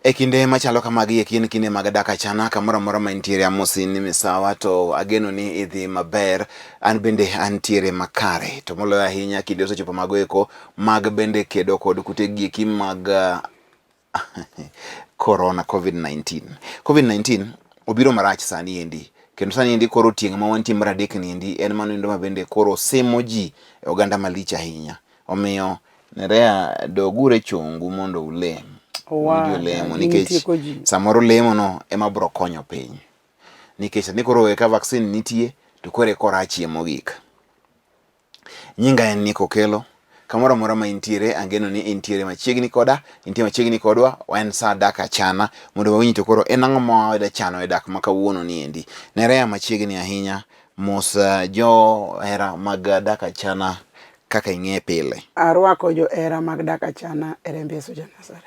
E kinde machalo kamagi eki en kinde mag dak achana kamoro amora ma intiere amosi ni misawa to ageno ni idhi maber an bende antiere makare to moloyo ahinya kinde osechopo mago eko mag bende kedo kod kute gi eki mag corona covid-19 covid-19 obiro marach sani endi kendo sani endi koro tieng' ma wantie mar adek ni endi en mano endo ma bende koro simo ji e oganda malich ahinya Omiyo Nerea doguru e chongu mondo ulem. Owa, Uwinj lemo gini nikech tieko ji. samoro lemo no ema bro konyo piny. Nikech sani koro eka vaccine nitie to koro eka orachie mogik. Nyinga en Nick Okello. Kamoro amora ma intiere angeno ni intiere machiegni koda, intie machiegni kodwa, en saa dak achana mondo wawinj to koro en ang'o ma wayudo chano e dak ma kawuono ni endi. Nerea machiegni ahinya, mos eh, johera mag dak achana kaka ing'e pile. Arwako johera mag Dak Achana e remb Yesu ja Nazareth.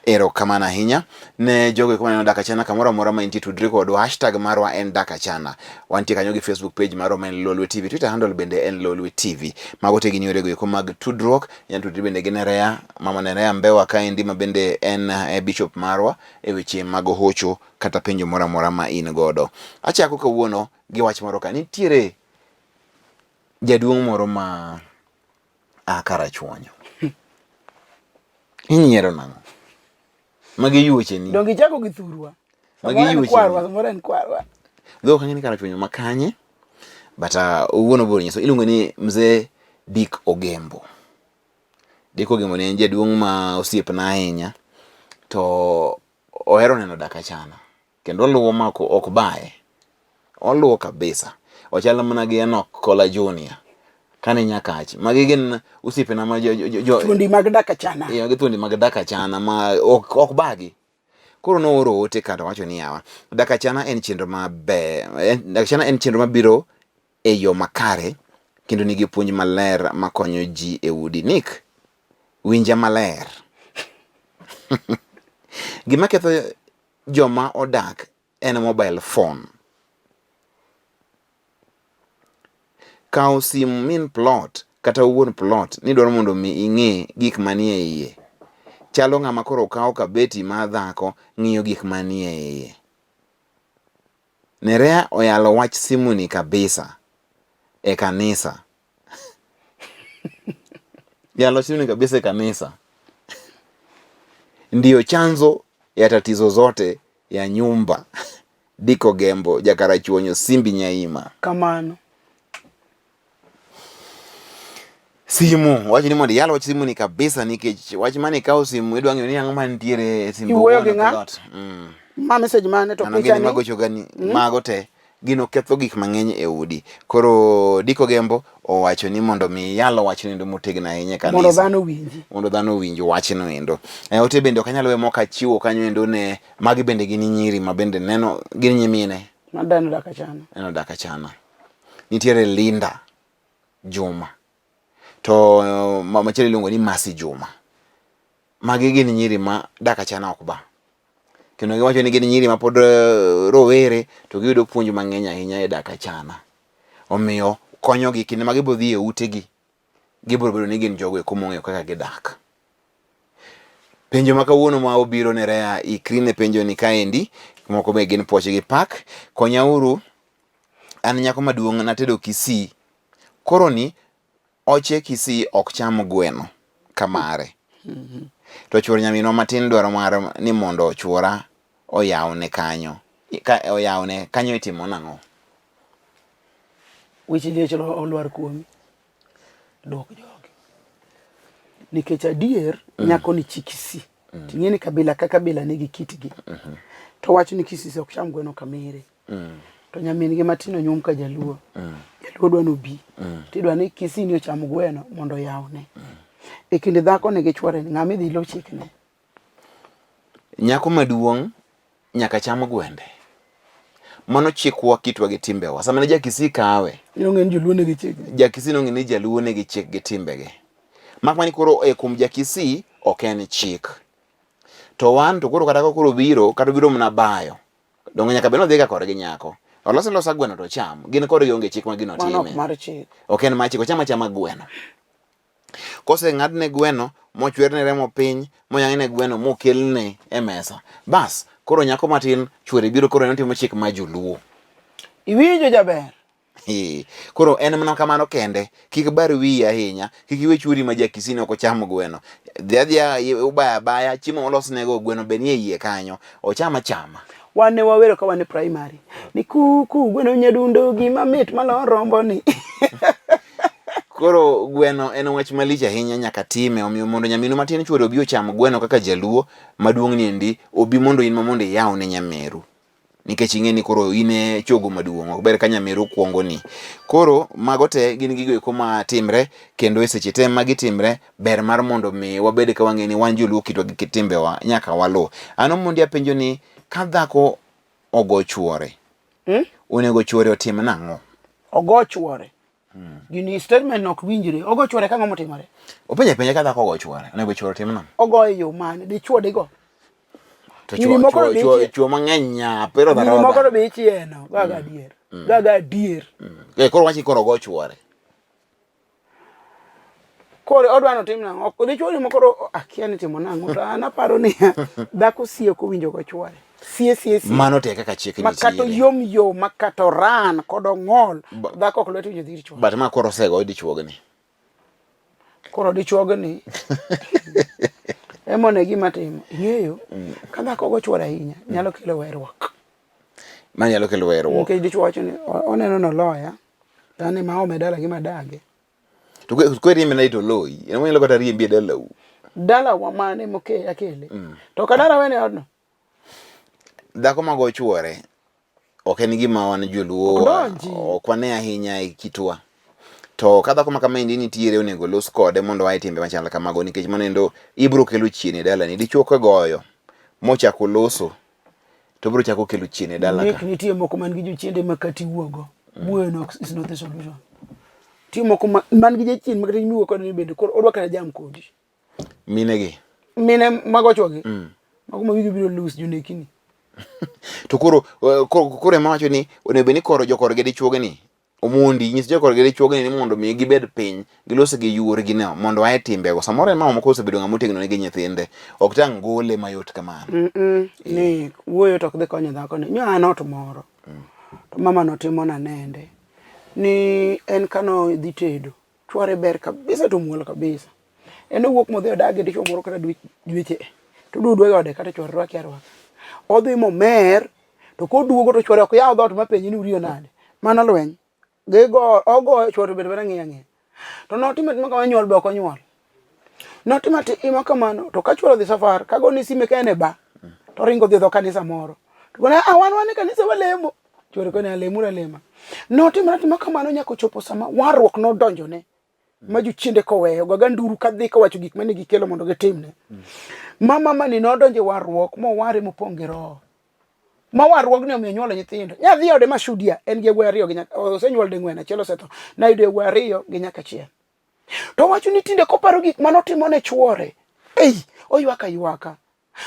Erokamano ahinya ne jogo eko maneno Dak Achana kamoro amora ma intie tudri kodwa. Hashtag marwa en Dak Achana. Wantie kanyo gi Facebook page marwa ma en Lolwe TV. Twitter handle bende en Lolwe TV. Mago te gin yorego eko mag tudruok. Inyalo tudri bende gi Nerea, mama Nerea Mbewa kaendi ma bende en eh, bishop marwa e weche mag hocho kata penjo moro amora ma in godo. Achako kawuono gi wach moro ka nitiere Jaduong' moro ma a Karachuonyo. Inyiero nang'o? Magi yuocheni. Donge ichako gi thurwa. Magi Samoro en yuocheni. kwarwa, samoro en kwarwa. Dhok ang'e ni Karachuonyo ma kanye? But uh, owuon obiro nyiso iluongo ni Mzee Dick Ogembo. Dick Ogembo ne en jaduong' ma osiepna ahinya to ohero neno dak achana. Kendo oluwo ma ok baye. Oluwo kabisa. Ochal mana gi Enoch Kola Junior. Kane Nyakach. Magi gin osiepena ma jo, jo, jo, Thuondi mag dak achana. Iya, gi thuondi mag dak achana ma ok, ok bagi. Koro nooro ote kata wacho ni yawa. Dak achana en chenro maber. Dak achana en chenro mabiro e yo makare kendo nigi puonj maler makonyo ji e udi. Nick, winja maler. Gima ketho joma odak en mobile phone. Kawo simu min plot kata wuon plot ni dwaro mondo mi ing'e gik manie iye. Chalo ng'ama koro kawo kabeti mar dhako ng'iyo gik manie iye. Nerea oyalo wach simuni kabisa e kanisa. Yalo simuni kabisa e kanisa. Ndiyo chanzo ya tatizo zote ya nyumba. Diko Gembo, Jakarachuonyo, Simbi Nyaima. Kamano. Simu, wach ni mondo iyal wach simu ni kabisa nikech wach mane ikawo simu idwa ng'eyo ni ang'o mantiere e simb Iwuoyo gi wuon ng'a? plot. Mm. Ma message mane to Mano picha gini ni? magocho gani mm. mago te gino ketho gik mang'eny e udi. Koro Diko Gembo owacho ni mondo mi yalo wachno endo motegno ahinya e kanisa. Mondo dhano owinji. Mondo dhano owinj wachno endo. E, ote bende ok anyal we mok achiwo kanyo endo ne magi bende gin nyiri ma bende neno gin nyimine. Madano dak achana. Neno dak achana. Nitiere Linda Juma to eh, machielo iluongo ni Mercy Juma. Magi gin nyiri ma dak achana ok ba. Kendo giwacho ni gin nyiri ma pod eh, rowere to giyudo puonj mang'eny ahinya e dak achana. Omiyo konyogi kinde ma gibiro dhi e utegi, gibiro bedo ni gin jogo eko mong'eyo kaka gidak. Penjo ma kawuono ma obiro ne Rea, ikri ne penjo ni kaendi, moko be gin puoch gi pak. Konyauru, an nyako maduong' natedo Kisii. Koro ni oche Kisii ok cham gweno kamare. To chuor nyaminwa matin dwaro mar ni mondo chuora oyawne kanyo. Ka oyawne kanyo itimo nang'o? Weche liech olwar kuomi. Dwok jogi. Nikech adier mm. nyako ni chi Kisii. Mm. Ting'e ni kabila ka kabila nigi kitgi. Mm -hmm. To wach ni Kisii ok cham gweno kamere. Mm. To nyamin gi matin onyuom ka jaluo. Mm. Jaluo dwa nobi. Mm. Tidwa ni Kisii ni ocham gweno mondo oyawne. Mm. E kind dhako ni gi chwore ni ng'ama idhi lo chikne. Nyako maduong' nyaka cham gwende. Mano chikwa, kitwa gi timbewa. Sama ne ja-Kisii kawe, Nong'e ni joluo nigi chik. ja-Kisii nong'e ni jaluo nigi chik gi timbegi. Mak mana ni koro e kuom ja-Kisii ok en chik. To wan to koro kata ka koro obiro, kata obiro mana bayo, donge nyaka bed ni odhiga korgi nyako. Olos alosa gweno to ocham. Gin korgi onge chik ma gino Mano ok time. mar chik. Ok en mar chik, ocham achama gweno. Koseng'adne gweno mochwerne remo piny moyang'ne gweno mokelne e mesa. Bas, koro nyako matin chwore biro koro en otimo chik ma joluo. Iwinjo jaber? Ee, koro en mana kamano kende kik bar wiyi ahinya kik iwe chwori ma jakisi ni ok ocham gweno dhi adhiya ubaya abaya chiemo molosnego gweno be nie iye kanyo ocham achama Wan ne wawero ka wan e primary. Ni kuku gweno nyadundo gima mit malo rombo ni. Koro gweno en wach malich ahinya nyaka time omiyo mondo nyaminu matin chwore obi ocham gweno kaka jaluo maduong' ni endi obi mondo in ma mondo iyaw ne nyameru nikech ing'e ni koro in e chogo maduong' ok ber ka nyameru kuongo ni. Koro mago te gin gigo eko ma timre kendo e seche te ma gitimre ber mar mondo mi wabed ka wang'e ni wan joluo kitwa gi timbewa nyaka waluw. An Omondi apenjo ni ka dhako ogo chuore hmm? onego chuore otim nang'o? Ogo chuore hmm. Gini statement ok winjre. Ogo chuore ka ang'o motimore? Openjo apenja ka dhako ogo chuore onego chuore otim nang'o? Ogo e yo mane? Dichuo digo? To chuo chuo mang'eny nyap ero Nyiri moko to be ichieno gaga hmm. adier. Gaga adier. Eh, koro wachi koro ogo chuore. Koro odwa notim nang'o? Ok dichuo ni moko akia ni timo nang'o to an aparo ni dhako sie ok owinjo go chuore. Sie sie sie. Mano te kaka chik nitie. Makato yom yom makato ran kod ong'ol. Dhako ok lwete winjo dhi ir chuore. But ma koro osego dichuogni. Koro dichuogni emone gima timo. Ing'eyo ka dhako go chuore ahinya nyalo kelo weruok. Ma nyalo kelo weruok. Nikech dichuo wacho ni oneno noloya. Dhano ema ome dala gi madage. To kwe riembe nade to oloyi. En onyalo kata riembi e dalau. Dalawa mane moke akele. Mm. To kadara wene odno. Dhako ma go chuore ok en gima wan joluo ok wane ahinya e kitwa. To ka dhako ma kama endi nitiere onego los kode mondo oa e timbe machal kamago nikech mano endo ibiro kelo chien e dalani. Dichuo kogoyo mochako loso to biro chako kelo chien e dala ka. Nitie moko man gi jochiende ma kata iwuogo, wuoyo no is not the solution. Nitie moko man gi jachien ma kata imiwuo kode ni bende koro odwa kata jam kodi. Mine gi? Mine mago chwogi. Mm. Mago ma wigi biro lus jonekini. To koro koro ema wacho ni onego bed ni koro jokorgi dichuogi ni Omondi nyis jokorgi dichuogi ni mondo mi gibed piny gilos gi yuorgi no mondo ae timbego. Samoro en mama moko osebedo ng'ama otegno ne gi nyithinde ok tang' gole mayot kamano. Mm -mm. Ni wuoyo to ok dhi konyo dhako ni. Nyo an ot moro. Mm. To mama notimo na nende. Ni en kano dhi tedo. Chwore ber kabisa to muol kabisa. En owuok modhi odag gi dichuo moro kata dweche. To oduogo e ode kata chwore rwake arwaka. Odhi momer to koduogo to chwore ok yaw dhoot mapenje ni uriyo nade. Mano lweny. Gigo ogo chwore to bende mana ng'iyo ang'iya. To notimo atima kamano nyuol be ok onyuol. Notimo atima kamano to ka chwore odhi safar kagone sime ka en e ba to oringo odhi e dho kanisa moro. To kone ah wan wan e kanisa walemo. Chwore kone alemuru alema. Notimo atima kamano nyaka ochopo sama warruok nodonjone. Ma jochiende koweyo goga nduru kadhi kowacho gik mane gikelo mondo gitimne. Ma mama ni nodonjo e warruok moware mopong' gi roho. Ma warruogni omiyo onyuolo nyithindo. Nyadhi ode ma shudia en gi yawuoyi ariyo gi nyaka osenyuol ding'wen achiel osetho. Nayudo yawuoyi ariyo gi nyaka achiel. To owacho ni tinde koparo gik mane otimo ne chuore, ei, oywak aywaka.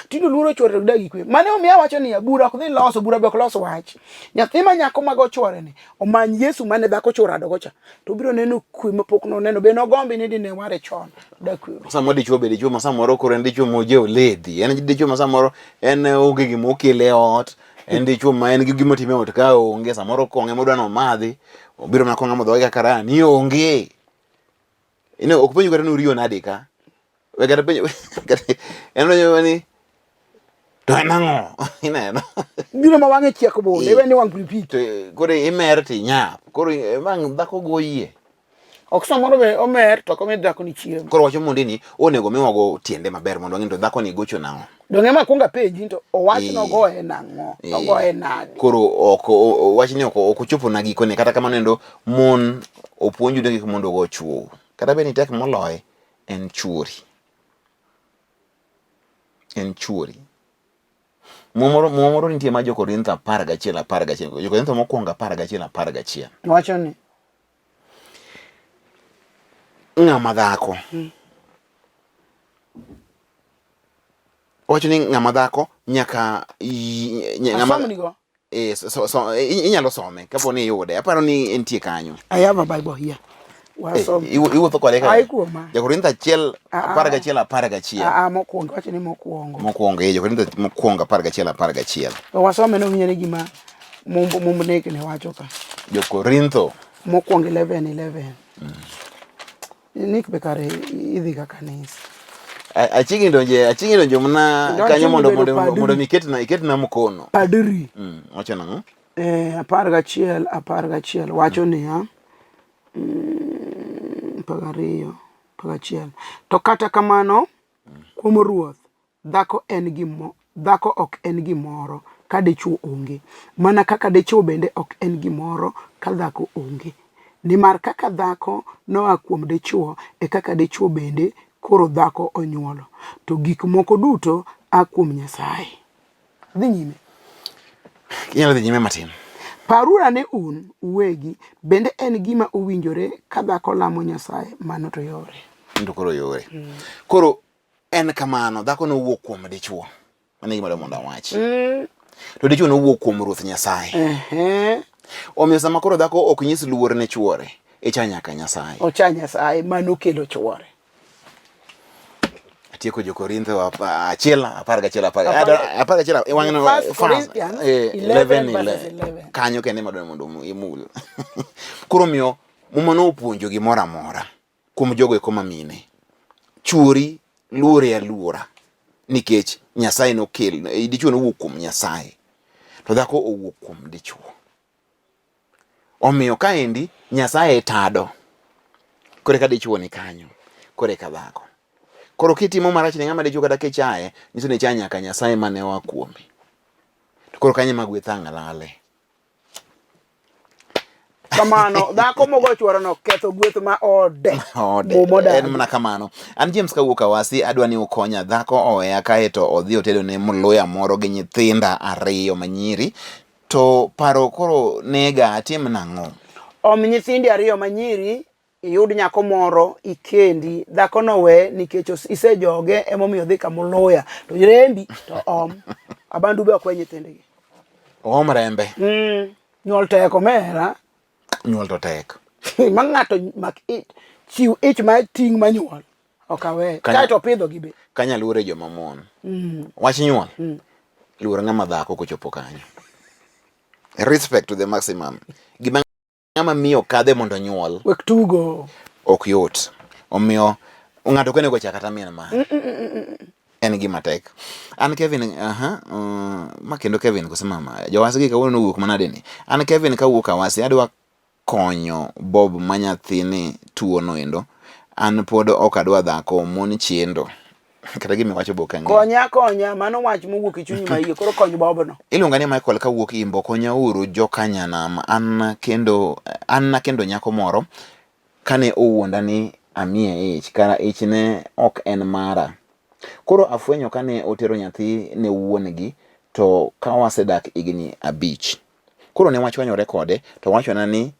Tinde oluoro chuore to gidag gi kwe. Mane omiyo awacho niya, bura ok dhi loso, bura be ok los wach. Nyathi ma nyako mago chuore ni, omany Yesu mane dhako cha oradogo cha, to obiro neno kwe mapok noneno. Be nogombi ni dine ware chon, odag kwe. Samoro dichuo be dichuo ma samoro koro en dichuo moje oledhi. En dichuo ma samoro en onge gima okele e ot. En dichuo ma en gi gima otime e ot ka onge. Samoro kong'e modwa ni omadhi. Obiro mana kong'amo dhoge kaka rani ni onge. Ine ok penjo kata ni uriyo nade ka. We kata penjo en openjo ni to en ang'o? Ineno? Biro ma wang'e chiek bunde, iwe ni wang' pilipili. To koro imer to inyap. Koro wang' dhako goyie. Ok samoro be omer to ok omi dhako ni chiemo. Koro wacho mondi ni onego miwago tiende maber mondo wang'e ni to dhako ni gocho nang'o. Donge ma kuongo apenji to owach no goye nang'o? To goye nade? Koro ok wach ni ok ochopo na gikone kata kamano endo mon opuonju ni kik mondo ogo chwou. Kata bed ni tek moloye en chuori. En chuori. Muma moro nitie ma Jo-Korintho 11 11. Jo-Korintho mokwongo 11 11. Wacho ni ng'ama dhako. Hmm. Wacho ni ng'ama dhako nyaka ng'ama eh, so, so, inyalo some kapo ni iyude. Aparo ni entie kanyo. I have a Bible here. Wasom. Eh, iwuotho kode ka. Ai kuoma. Jokorintho 1 Ah, ah. 11 11. Ah, ah, mokwongo wacho ni mokwongo. Mokwongo eh, Jokorintho mokwongo 11 11. To wasome no winjore gima mumb mumb nekne wacho ka. Jokorintho Mokwongo 11 11. Nick be kare idhi ga kanisa. Achiegni donje achiegni donjo mana Donjo kanyo mondo bedo mondo padri. mondo mi iketna iketna mkono. Padri. Wacho nang'o? Eh, 11 11 wacho niya 12 11 to kata kamano kuom Ruoth dhako en gimo dhako ok en gimoro ka dichwo onge mana kaka dichwo bende ok en gimoro ka dhako onge nimar kaka dhako noa kuom dichwo e kaka dichwo bende koro dhako onyuolo to gik moko duto a kuom Nyasaye. Dhi nyime. Inyalo dhi nyime matin. Paruru ane un uwegi, bende en gima owinjore ka dhako lamo Nyasaye, mano to yore. To koro yore. Koro en kamano, dhako nowuok kuom dichwo. Mano e gima adwa mondo awachi. To dichwo nowuok kuom Ruoth Nyasaye. Ehe. Omiyo sama koro dhako ok nyis luor ne chuore, icha nyaka Nyasaye. Ocha Nyasaye mano kelo chuore. Atieko jo-Korintho achiel 11 11 e wang'no First first, Corinthians 11 11 verses 11. Kanyo kende ema adwa mondo imul. Koro omiyo Muma nopuonjo gimoro amora kuom jogo eko ma mine. Chuori luore aluora nikech Nyasaye nokel dichwo nowuok kuom Nyasaye to dhako owuok kuom dichwo. Omiyo kaendi Nyasaye e tado. Koro eka dichwo ni kanyo, koro eka dhako. Koro kitimo marach ne ng'ama dichwo kata kichaye, nyiso ni ichayo nyaka Nyasaye mane oa kuome. To koro kanyo ema gweth ang' lale. Kamano dhako mogo chuore no ketho gweth ma ode. Ode. Muma odagi. En mana kamano. An James kawuok Awasi, adwa ni ukonya. Dhako oweya kaeto odhi otedo ne mluya moro gi nyithinda ariyo manyiri. To paro koro nega atim nang'o? Om nyithindi ariyo manyiri iyud nyako moro ikendi dhako no we nikech isejoge emomiyo odhi kamuluya to rembi to om abandu be ok we nyithindgi. Oom rembe. Nyuol tek omera. Nyuol to tek. Ma ng'ato mak ich, chiw ich ma ting' manyuol. Ok awe. Kae to pidho gi be. Kanya luore joma mon. Wach nyuol. Luor ng'ama dhako kochopo kanyo. Respect to the maximum. Gima ng'ama miyo kadhe mondo nyuol. Wek tugo. Ok yot. Omiyo ng'ato ok onego chak kata min mare. En gima tek. An Kevin, aha, ma kendo Kevin kose mama, jowasi gi kawuono nowuok manade ni. An Kevin kawuok Awasi, adwa konyo Bob ma nyathini tuo no endo. An pod ok adwa dhako, mon chendo. Kata gima iwacho be ok ang'eyo. Konya konya, mano wach mowuok e chunyi ma iye, koro kony Bob no. Iluonga ni Michael kawuok Imbo, konya uru jokanyanam. An kendo, an nakendo nyako moro kane owuonda ni amiye ich, kara ich ne ok en mara. Koro afwenyo kane otero nyathi ne wuon gi to ka wasedak higni 5. Koro ne wachwanyore kode to owachona ni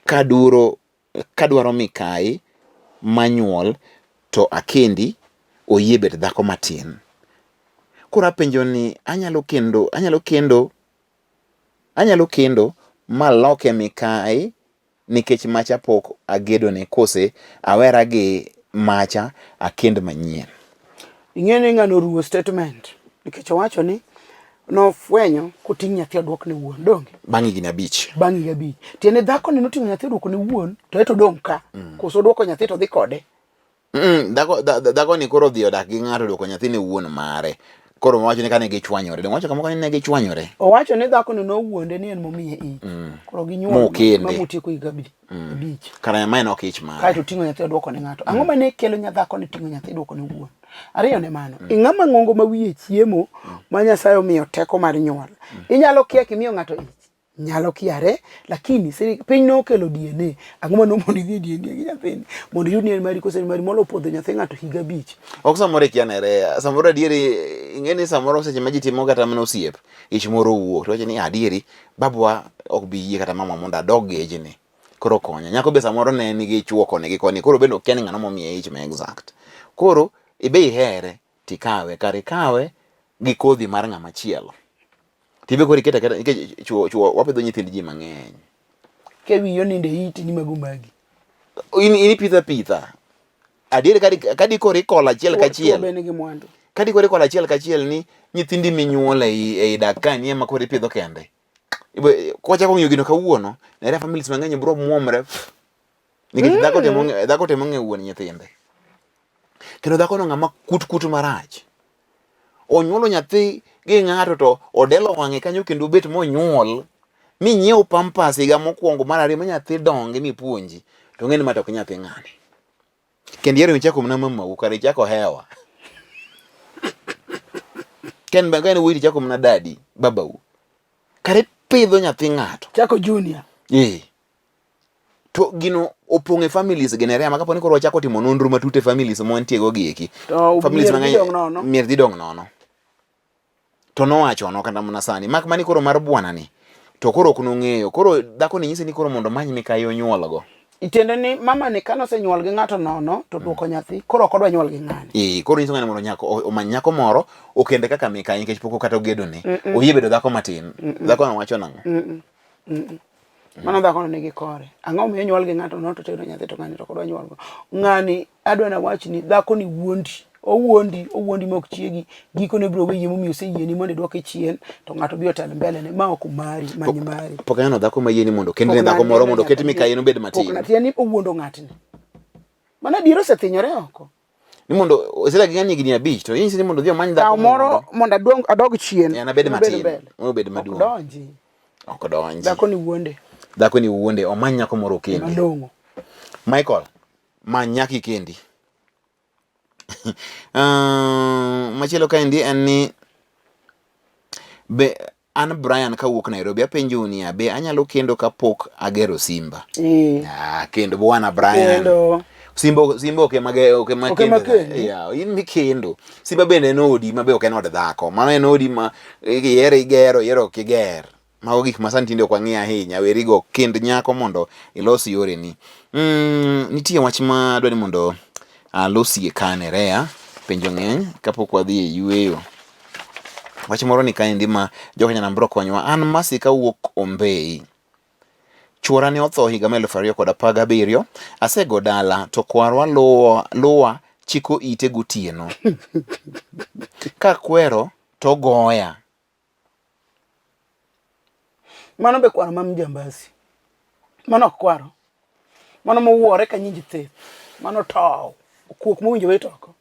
kaduro kadwaro mikayi manyuol to akendi oyie bet dhako matin. Koro apenjo ni anyalo kendo anyalo kendo anyalo kendo maloke mikayi nikech macha pok agedone kose awera gi macha akend manyien. Ing'e ni ng'ano oruwo statement nikech owacho ni nofwenyo koting' nyathi oduok ne wuon donge Bang' higni 5. bang' higa 5 tiende dhako ni noting'o nyathi oduoko ne wuon to eto odong' ka koso oduoko nyathi to dhi kode Dhako dhako ni koro odhi odak gi ng'ato oduoko nyathi ne wuon mare. Koro wacho ni kane gichwanyore. Donge wacho kamoko ni ne gichwanyore. Owacho ni dhako ni nowuonde ni en momiye ich. Koro ginyuol Mokende. ma motieko higa 5. Kara ma en ok ich mare. Kaeto oting'o nyathi oduoko ne ng'ato. Ang'o mane kelo nya dhako ni ting'o nyathi duoko ne wuon? Ariyo ne mano. Ing'ama ng'ongo ma wiye chiemo ma Nyasaye omiyo teko mar nyuol. Inyalo kia kimiyo ng'ato ich. Nyalo kiare, lakini piny nokelo DNA. Ang'o mane omono idhi e DNA gi nyathini mondo iyud ni en mari kose en mari molo podho nyathi ng'ato higa 5. Ok samoro ikia nere, samoro adieri ing'e ni samoro seche ma ji timo kata mana osiep, ich moro owuok to iwacho ni adieri babwa ok bi yie kata mama mondo adog gejni. Koro konya. Nyako be samoro ne nigi chuo koni gi koni, koro bende okia ni ng'ano momiye ich ma exact. Koro ibe ihere tikawe, kar ikawe gi kodhi mar ng'ama chielo. Tibe koro iketa aketa nikech chuo chuo wapidho nyithind ji mang'eny. Ke wiyi onindo e iti ni mago magi. In in ipitha pitha. Adier kadi kadi koro ikolo achiel Chwo- chwo kachiel. be nigi mwandu. Kadi koro ikolo achiel kachiel ni nyithindi minyuolo ei ei dak ka ni ema koro ipidho kende. Ibo- Kwachako ng'iyo gino kawuono, nere families mang'eny bro muomre. Nikech dhako temo ng'e- dhako temo ng'eyo wuon nyithinde. Kendo dhako no ng'ama kut kut marach. Onyuolo nyathi gi ng'ato to odelo wang'e kanyo kendo obet monyuol minyiew pampas higa mokwongo mar ariyo ma nyathi dongi mipuonji to ng'e ni ma to ok nyathi ng'ani. Kendo yiero michako mana mamau kare ichako hewa. Ken ka en wuoyi to ichako mana dadi babau. Kare ipidho nyathi ng'ato. Chako junior. Ee. To gino opong' e families gi nerea ma kapo ni koro wachako timo nonro matut e families ma wantie go gi eki. To Families mier dhi mang'eny dong' nono. mier dhi dong' nono. To nowacho no kata mana sani mak mani koro mar bwana ni to koro ok nong'eyo. Koro dhako ni nyise ni koro mondo omany mikayi onyuol go. Tiende ni mama ni kane osenyuol gi ng'ato nono to duoko nyathi koro ok odwa nyuol gi ng'ani. Ee, koro nyiso ng'ani mondo nyako omany nyako moro okende kaka mikayi nikech pok kata ogedo ne. Oyie bedo dhako matin. Dhako no wacho nang'o? Mano dhako no nigi kore. Ang'o momiyo onyuol gi ng'ato nono to tero nyathi to ng'ani to ok odwa nyuol go. Ng'ani adwa nawach ni dhako ni wuondi. Owuondi, owuondi ma ok chiegi. Gikone biro weyi momiyo oseyieni mondo idwoke chien to ng'ato biro tel mbele ne ma ok mari, many mari. Pok aneno dhako ma yie ni mondo okend ne Pok dhako moro naneno mondo oket nyaka mikayi obed Pok matin. na tiende ni owuondo ng'atni. Mano adier osethinyore oko. Ni mondo osedak gi ng'ani higni abich to inyise ni mondo odhi omany Kaw dhako moro mondo adong adog chien. En abed matin. mbele. Obed Ok maduong'. donji. Ok donji. Dhako ni wuonde. Dhako ni wuonde omany nyako moro okendi. Malong'o. Michael, many nyako ikendi. Machielo kaendi en ni be an Brian kawuok Nairobi apenjou niya be anyalo kendo kapok agero simba? Eh. Ah, kendo bwana Brian. Kendo. Simba simba ok ema ok ema Ok ema kendo. kendi. Yeah, in mikendo. Simba bende en odi ma be ok en od dhako. Mano en odi ma iyiero igero, iyiero ok iger. Mago gik ma sani tinde ok wang'i ahinya. Werigo kend nyako mondo ilos yoreni. Nitie wach ma adwa ni mondo alosie ka Nerea. Penjo ng'eny kapok wadhi e yueyo. Wach moro ni kaendi ma joka Nyanam biro konyowa. An Mercy kawuok Ombei. Chuora ne otho higa mar 2017. Asego dala to kwarwa luwa, luwa chiko ite gotieno. Kakwero to ogoya. Mano be kwaro ma mjambasi. Mano ok kwaro. Mano mowuore ka nyinji theth. Mano tow. Kuok mowinjo wit oko.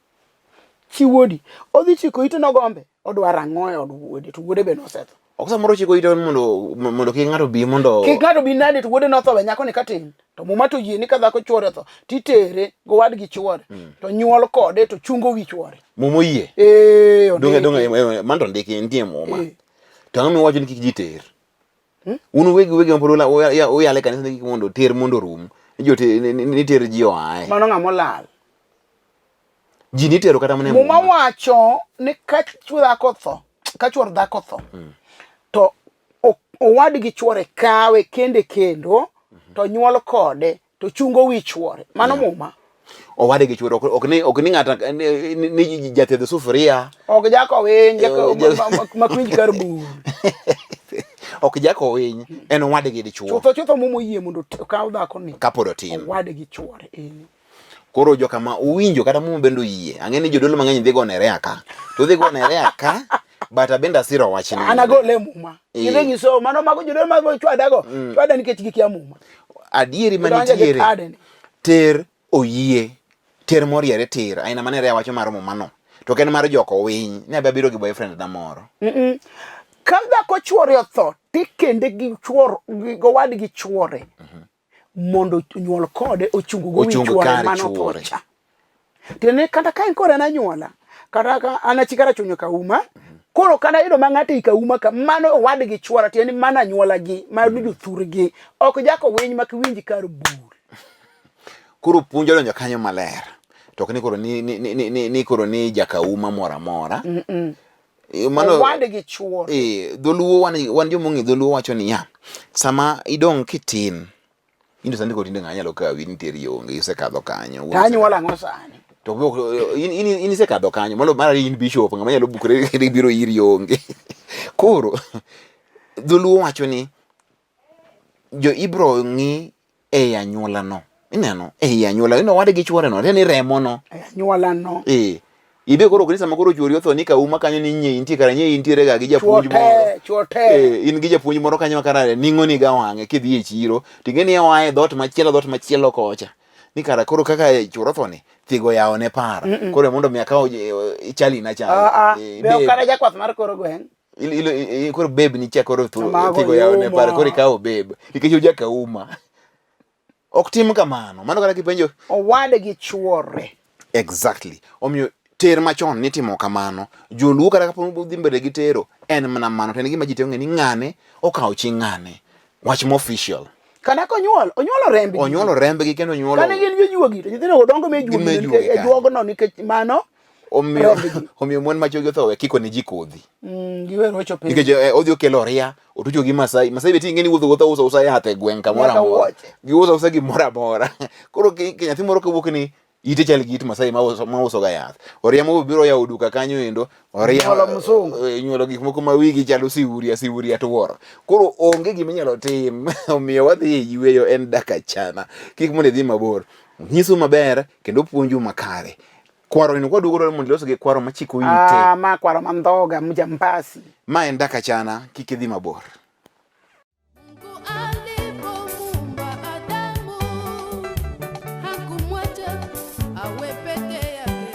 Chi wuodi. Odhi chiko ite nogombe. Odwaro ang'o e od wuode to wuode be nosetho. Ok samoro chiko ite mondo mondo kik ng'ato bi mondo Kik ng'ato bi nade to wuode notho we nyako ni katin. To muma to yie ni ka dhako chuore otho titere gowadgi chuore. To nyuol kode to chungo wi chuore. Muma oyie. Eh, Donge ondiki. donge mano to ndiki nitie e muma. Eh. To ang'o miwacho ni kik ji ter? Un uwegi uwegi ma pod uyalo e kanisa ni kik mondo ter mondo orum. Ni jote ni ter ji oaye. Mano ng'ama olal. Ji nitero kata mana e Muma muma. wacho ni ka chuo dhako otho, ka chuor dhako otho, to owadgi chuore kawe kende kendo to nyuol kode to chungo wi chuore. Mano muma. Owadgi chuore ok ni ok ni ng'ata ni ni jathedh sufuria. Ok jako winy, jako Eh, ma kwinj kar bur. Ok jako winy, en owadgi dichuo. Chutho chutho muma oyie mondo okaw dhako ni Kapod otin. owadgi chuore. Eh. Koro joka ma uwinjo kata muma bende oyie. Ang'e ni jodolo mang'eny dhi gone rea ka. To dhi gone rea ka, but abende asiro wachni. An agole e muma. Eh. Gidhi nyiso mano mago jodolo mago chwadago. Chwada nikech gikia muma. Adieri Gidonjo gi manitiere. kade ni. Ter oyie. Ter moriere tir. Aina mane rea wacho mar muma no. To ok en mar joko winy. Ne abiro gi boyfriend na moro. Ka dhako chuore otho, tikende gi chuor gi gowadgi chuore. Mondo onyuol kode ochung go wi Ochung chuore kar mane otho chuore. cha. Tiende ni kata ka en kore en anyuola, kata ka an achi karachuonyo kauma, koro kata ayudo ma ng'ato ei kauma ka, mano owadgi chuora, tiende ni mano anyuola gi, mano jothurgi. Ok jako winy mak winj kar bur. Koro puonj odonjo kanyo maler. To ok ni koro ni, ni, ni, ni, ni koro ni jakauma moro amora. Mano, Owadgi chuore. Dholuo wan, wan joma ong'e dholuo wacho niya, sama idong' kitin, in to sani koro tinde ng'a nyalo kawi ni teri onge, isekadho kanyo. To anyuola ang'o sani? To in, in, in isekadho kanyo, malo mar in bishop, ng'ama nyalo bukore biro iri onge. Koro, dholuo wacho ni, jo ibro ng'i ei anyuola no. Ineno e anyuola ineno wadgi chuore no ni remo no. E anyuola no. Eh. Ibe koro ok ni sama koro chuori otho ni kauma kanyo ni nyie intie kara nyie intiere ga gi japuonj moro. Chuo te. Eh, in gi japuonj moro kanyo kara ning'o ni ga wang'e kidhi e chiro ting'e ni oa e dhoot machielo dhoot machielo kocha. Ni kara koro kaka chuor otho ni thigo yawo ne paro. Koro mondo mi akaw eh, chali na chali. Ah ah. Eh, Be ok babe. kata jakwath mar kor gweng'. Koro babe ni cha koro Mago thigo yawo ne paro koro yuma. ikawo babe. Nikech oja kauma. Ok tim kamano. Mano kata kipenjo Owadgi chuore. Exactly. Omiyo ter machon nitimo kamano. Joluo kata kapo dhi mbele gi tero en mana mano. To en gima ji te ong'e ni ng'ane okawo chi ng'ane. Wach mo official. Kata konyuol, onyuolo rembgi. Onyuolo rembgi kendo onyuolo Kane gin jojuogi to nyithindo dongo me juogi Gin me nikech juogi e kanyo. juogno nikech mano omiyo rembgi. omiyo mon ma chogi otho we kiko ne ji kodhi. Giwe rocho piny. Nikech eh, odhi okelo oria, otucho gi Masai. Masai be ting'e ni wuotho wuotha uso usa yath e gweng' kamoro Nyaka amora. wuoche. Giuso usa gimoro amora. Koro ki nyathi moro kawuok ni ite chal gi it Masai ma uso ma uso ga yath. Oria moro biro yawo duka kanyo endo, oria Nyuolo msungu. eh, nyuolo gik moko ma wigi chalo siuria siuria tuoro. Koro onge gima inyalo tim. Omiyo wadhi e yueyo en dak achana. Kik mondo idhi mabor. Nyisu maber kendo puonju makare. Kwaro ni kwaduogo dwaro mondo ilos gi kwaro machiko ite. Ah, ma kwaro mandhoga mjambasi. Ma en dak achana, kik idhi mabor. Mungu alipomuumba Adamu hakumwacha awe peke yake,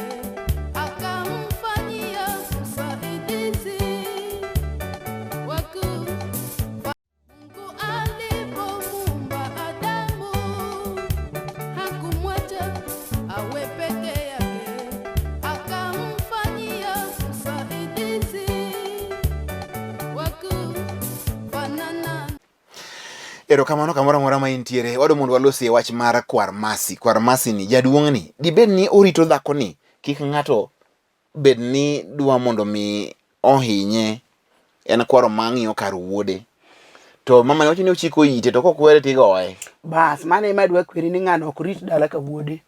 akamfanyia msaidizi wa Mungu alipomuumba Adamu hakumwacha awe peke yake, akamfanyia msaidizi wa kufanana. Erokamano kamoro amora ma intiere. Wadwa mondo walosie wach mar kwar Masi. Kwar Masi ni jaduong' ni dibed ni orito dhako ni kik ng'ato bed ni dwa mondo mi ohinye. En kwaro mang'iyo kar wuode. To mama ne wacho ni ochiko ite to kokwere tigoye. Bas, mano ema adwa kweri ni ng'ano ok rit dala ka wuode.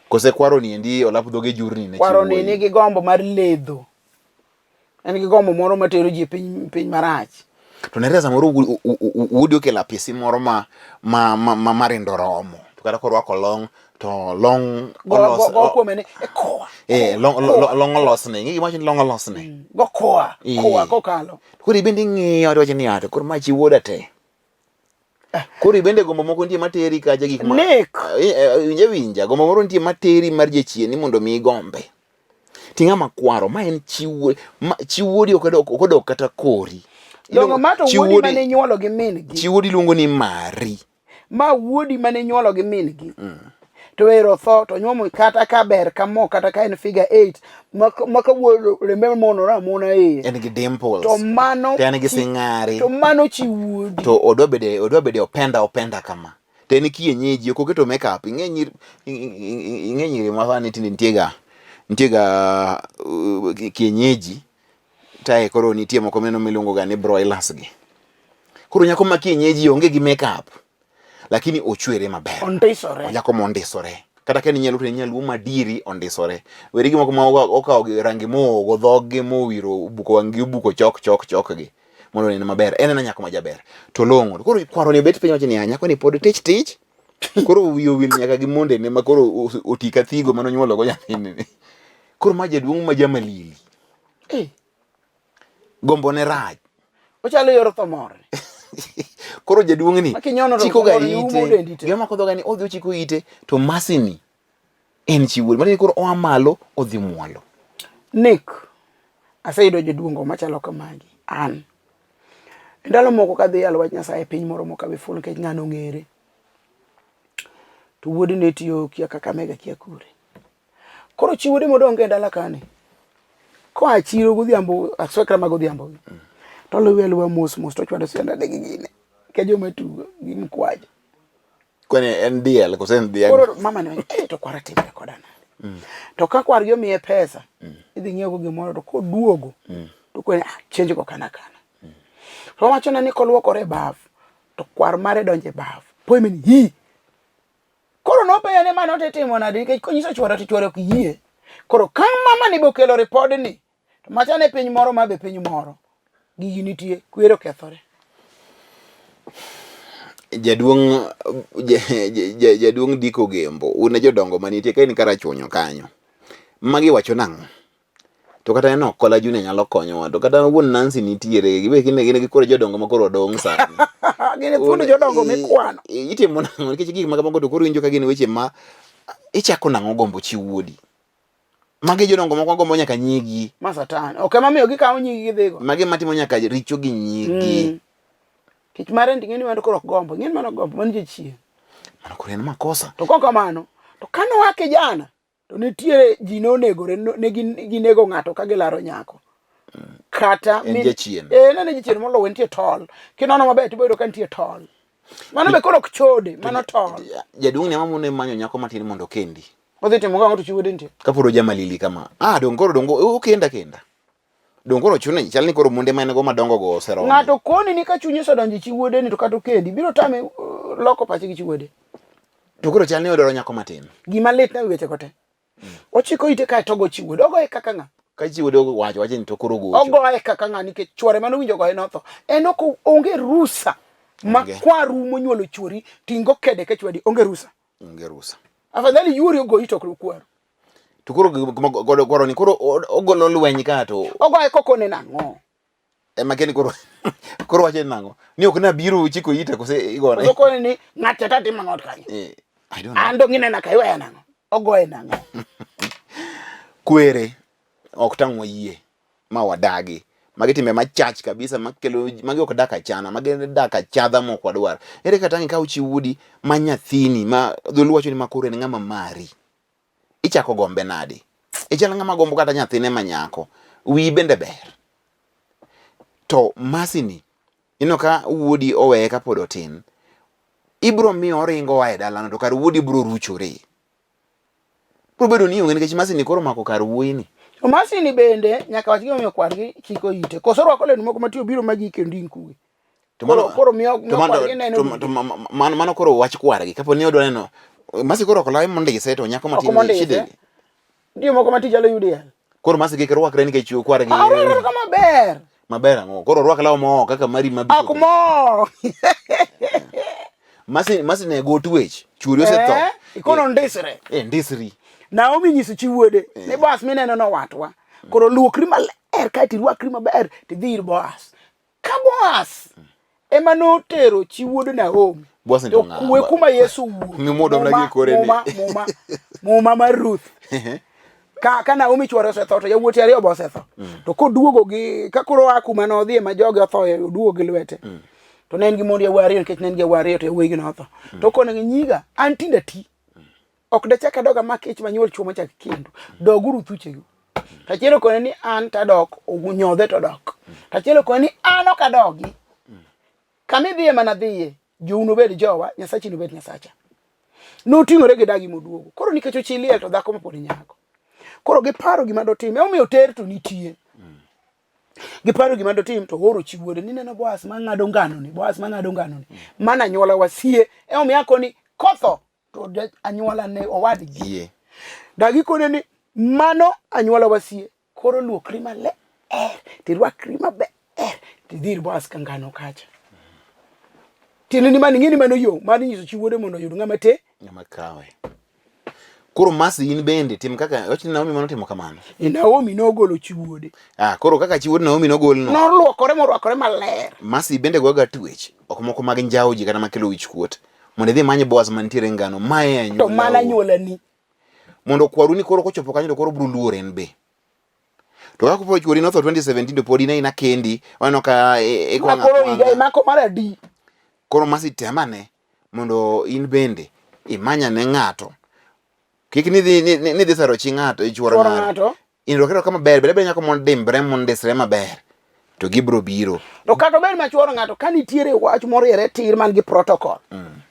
Kose kwaro ni endi olap dhoge jurni ne chi Kwaro ni wuoyi. nigi gombo mar ledho. En gi gombo moro matero ji e piny, piny marach. To nere samoro wuodi okelo apisi moro ma ma ma, ma marindo romo. To kata korwako long to long Go, olos go, go kuome ni e koa. eh long long, long olosne. Ing'e gima wacho ni long olosne. Go koa, Eh. koa kokalo. Koro ibende ing'iyo to iwacho ni ah, to koro ma chi wuoda te. Koro ibende gombo moko nitie materi kacha gik ma Nek. Eh, eh, winja winja gombo moro nitie materi mar jachien ni mondo mi igombe. Ti ng'ama kwaro ma en chi wuo- ma chi wuodi ok odok ok odok kata kori. Dongo ma to Chi wuodi wuodi- mane inyuolo gi min gi. Chi wuodi iluongo ni mari. Ma wuodi mane inyuolo gi min gi. To ero tho to nyuomo kata ka ber ka mo kata ka en figure 8 ma ka wuoyo rembe monore amona iye. En gi dimples. To mano To en gi sing'ari. To mano chi wuodi. To odwa bede odwa bede openda openda kama. To en kienyeji ok oketo makeup. Ing'e nyiri ing'e nyiri ma sani tinde nitie ga nitie ga uh, kienyeji tae koro nitie moko mineno miluongo ga ni broilers gi. Koro nyako ma kienyeji onge gi makeup lakini ochwere maber. Ondisore. Nyako mondisore. Kata ka en nyaluo to en nyaluo madieri ondisore. Weri gi moko ma okawo gi rangi moogo dhoggi mowiro obuko wang'gi obuko chok chok chok gi mondo onen maber. En ena nyako ma jaber. To long'o. Koro kwaro ni bet piny wacho niya nyako ni pod tich tich. Koro wiye owil nyaka gi mondene ma koro oti ka thigo mane onyuolo go nyathini ni. Koro ma jaduong' ma jamalili. Eh. Gombo ne rach. Ochalo yor tho mor. Koro jaduong' ni Ma kinyono to chiko ga mor umo dendi ite. te. Gima mako dhoga ni odhi ochiko ite to Mercy ni en chi wuode. Matiende ni koro oa malo odhi mwalo. Nick, aseyudo joduongo machalo kamagi. An. Ndalo moko kadhi yalo wach Nyasaye e piny moro mok abi fulo nikech ng'ano ong'ere. To wuode ne tiyo kia Kakamega kia kure. Koro chi wuode modong' e dala kani. Koa chiro godhiambo, aswekra ma godhiambo gi. To oluwe aluwa mos mos to ochwado sianda gi gine. Ka joma tugo gi mkwajo. Kwani en diel kose en dhiang'? Koro mama ne eh, to kwara timre koda nade? To ka kwargi omiye pesa, idhi ng'iewo gimoro to koduogo to kone ah, change go kana kana. To wachona ni koluokore e baf to kwar mare donjo e baf. Poime ni hi. Koro nopenja ni mano titimo nade nikech konyiso chuore to chuore ok yie. Koro ka mama ni bokelo ripodni to macha ne piny moro ma be piny moro. Gigi nitie, kwere okethore. Jaduong' jaduong' Diko Gembo, un e jodongo manitie ka in Karachuonyo kanyo. Magi wacho nang'o? To kata en Okola Junior nyalo konyowa, to kata wuon Nancy nitiere, gibe gin gin gi koro jodongo ma koro odong' sani. Gin e thuond jodongo mikwano. Itimo nang'o? Nikech gik ma kamago to koro iwinjo ka gin weche ma ichako nang'o gombo chi wuodi. Magi jodongo moko gombo nyaka nyigi. Ma satan. Ok ema miyo gikawo nyigi gidhigo. Magi matimo nyaka richo gi nyigi. Tich mare ndi ng'eni mano koro ok gombo. Ng'eni mano gombo, mano jachien. Mano koro en makosa. To kok kamano, to kane oa kijana, to nitie ji nonegore, ne ginego ng'ato ka gilaro nyako. Kata En jachien. Eh, ne jachien molowe nitie tol. Kinono maber to iboyudo ka nitie tol. Mano be koro ok chode, mano tol. Jaduong' ni ema mone manyo nyako matin mondo okendi. Odhi timo gang'o to chi wuode nitie. Kapod ojamalili kama. Ah, dong koro dong okenda kenda. Dong koro chune chal ni koro monde ma en go madongo go oseromo. Ng'ato koni ni ka chunye osedonjo e chi wuode ni to kata okendi biro tame loko pache gi chi wuode. To koro chal ni odwaro nyako matin. Gima lit na weche go te. Ochiko ite kae to ogo chi wuode. Ogoye kaka ng'a? Ka chi wuode owacho wacho ni to koro gocho. Ogoye kaka ng'a nikech chwore mane owinjo goye notho. En ok onge rusa ma kwaru monyuolo chwori tingo kede ka chwadi onge rusa. Onge rusa. Afadhali yuori ogoyi to ok kwaru. To koro godo kwaro ni koro ogolo lweny ka to ogoye kokone nang'o? Ema keni koro koro wacho nang'o? Ni ok nabiro chiko ite kose igone. Okone ni ng'acha ta timo ang'o kanyo? Eh, I don't know. An dong inena ka iweya nang'o? Ogoye nang'o? Kwere ok tang' wayie ma wadagi. Magi timbe machach kabisa makelo magi ok dak achana, magi dak achadha mok wadwar. Ere kaka tang' ikaw chi wuodi ma nyathini ma dholuo wacho ni ma koro en ng'ama mari. Ichako gombe nade? Ichal ng'ama gombo kata nyathine ma nyako. Wiyi bende ber. To Mercy ni, ineno ka wuodi oweye kapod otin, ibro miyo oringo oa e dalano to kar wuodi bro ruchore. Bro bedo ni onge nikech Mercy ni koro omako kar wuoyi ni. To Mercy ni bende nyaka wach gimomiyo kwargi chiko ite. Koso orwako lewni moko matiyo biro ma gik kendo inkuwe. To mano, koro miyo to mano, kwargi neno to, to, mano, mano koro wach kwargi. Kapo ni odwa neno Mercy koro ok lawe mondise to nyako matin Ok mondise. shida. Nitie moko ma tich nyalo yudo yal. Koro Mercy kik rwakre nikech kwargi. Ah, orwakre ka maber. Maber ang'o? Koro orwak law moo kaka mari ma Ok mo. Mercy Mercy ne go twech. Chuori osetho. Eh, ikono ndisre. Eh, ndisri. Naomi nyiso chi wuode ni Boaz mineno no watwa. Koro luokri maler kaeto irwakri maber tidhi ir Boaz. Ka Boaz ema notero chi wuod Naomi. Boaz ni to to ng'a? kuwe kuma Yesu wuok. Ng'umuodo mana Muma- gi kore ni. Muma, muma, muma mar Ruth. Ka, ka Naomi chwore osetho to yawuote ariyo be osetho. To koduogo gi ka koro oa kuma nodhiye ma joge othoye oduogo gi lwete. To ne en gi mond yawuoyi ariyo nikech ne en gi yawuoyi ariyo to yawuoyi gi notho. To okonegi nyiga an tinde ati. Ok dachak adog amak ich manyuol chwo machak kendo. Doguru thuchegu. Tachiel okone ni an tadok, onyodhe to dok. Tachiel okone ni an ok adogi. Kama idhiye mana dhiye, jou nobed jowa, Nyasachi nobed Nyasacha. Noting'ore gi dagi moduogo. Koro nikech ochi liel to dhako mapod nyako. Koro giparo gima dotim. Emomiyo ter to nitie. Giparo gima dotim to oro chi wuode ni neno Boaz mang'ado ngano ni, Boaz mang'ado ngano ni. Mana anyuola wa sie. Emomiyo akoni kotho to anyuola ne owadgi. Yie. Dagi kone ni mano anyuola wasie koro luokri maler tirwakri maber tidhi ir Boaz ka ngano kacha. Tiende ni mano ing'e ni mano yo mar nyiso chi wuode mondo oyud ng'ama te Ng'ama kawe. Koro Mercy in bende tim kaka wach ni Naomi mano timo kamano. E Naomi nogolo chi wuode. Ah, koro kaka chi wuod Naomi nogolno. Noluokore morwakore maler. Mercy bende goga twech, ok moko mag njawo ji kata makelo wich kuot. Mondo idhi imany Boaz mantiere ngano, mae anyuolau. To mana anyuolani. Mondo kwaru ni koro kochopo kanyo to koro biro luor en be. To kaka koro chuori notho 2017 to pod in aina kendi, waneno ka ikwang'o Ma koro higa akwang'a. imako mar adi? Koro Mercy tem ane mondo in bende imanyane ng'ato. Kik nidhi nidhi saro chi ng'ato, chuor Chuor ng'ato. ng'ato. In rwakri arwaka maber, bed abeda nyako mondimbre mondisre maber to gibro biro. To kata obed machuoro ng'ato ka nitiere wach moriere tir man gi protocol.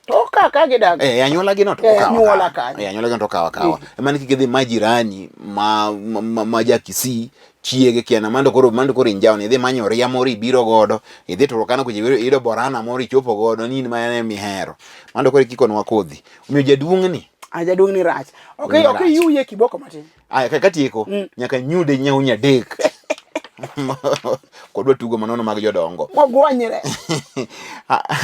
To ka ka gidak. Eh, anyuola gi no to Eh, okawo anyuola akawa. kanyo. Eh, anyuola gi no to okawo akawa. Ema ni kik idhi ma jirani ma ja Kisii chiege kiana mando koro injawo ni idhi manyo ria moro ibiro godo idhi Turkana kucha iyudo Borana moro ichopo godo ni in ma en ema ihero. Mando koro ikikonwa kodhi. Omiyo jaduong' ni Ah, jaduong' ni rach. Ok Ni ok rach. iyuye kiboko matin. Aya, katieko nyaka nyude nyau nyadek. Kodwa tugo manono mag jodongo. Mogwanyre.